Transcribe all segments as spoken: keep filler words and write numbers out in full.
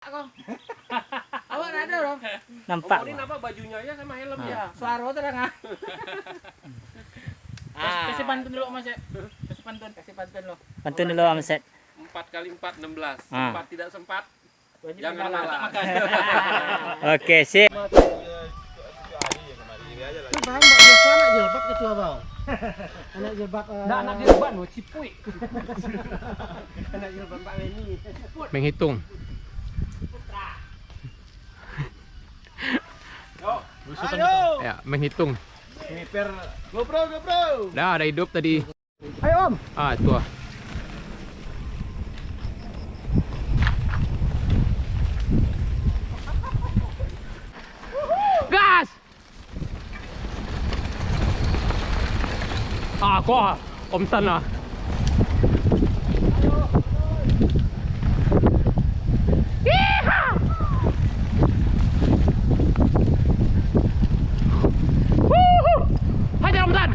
Awak ndak ado doh. Nampak. Ini nampak bajunya aja sama helmnya. Ah. Suaro terang ah. Kasih pantun dulu, Mas, ya. Kasih pantun, kasih pantun lo. Pantun dulu, Mas. Empat kali empat, enam belas. Ah. Sempat tidak sempat, jangan malas. Oke, sip. Bang, biasa anak jilbab ketua, Bang. Anak jilbab, eh, ndak, anak jilbab, lo, cipuik. Anak jilbab, Pak Benny. Menghitung. Ayo. Ya, menghitung. Sniper. GoPro, GoPro. Dah, ada hidup tadi. Ayo, Om. Ah, itu ah. Gas! Ah, kok ah, Om Tan ah. Yeehaw! Wuhu! Hajar, Om Tan!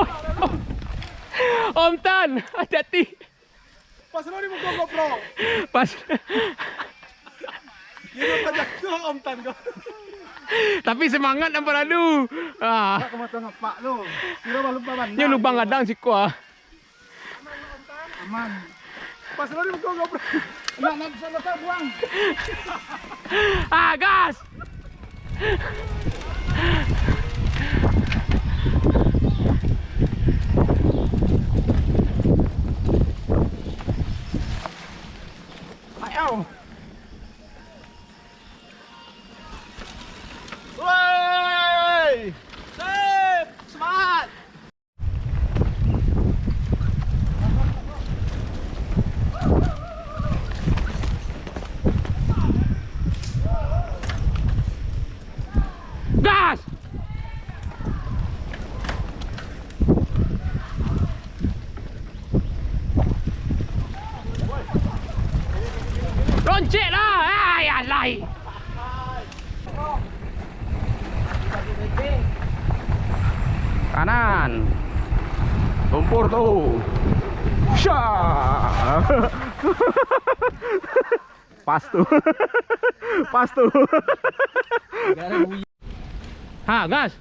Oh, oh. Om Tan, hati-hati. Pas lo di muko GoPro. Pas. Iyo, tajatuah Om Tan ko. Tapi semangat nampak lalu. Ah. Tak kemato ngapak lo. Kiro balubang bandar. Nyo lubang gadang siko ah. Aman. Pas lo di muko GoPro. Nak, nak, bisa lo buang. Ah, gas! Ayo. Woi! Sip! Semangat! Gas! Loncek lah! Ai, alai! Kanan. Lumpur tu. Syah. Pas tu. Pas tu. Ha, gas.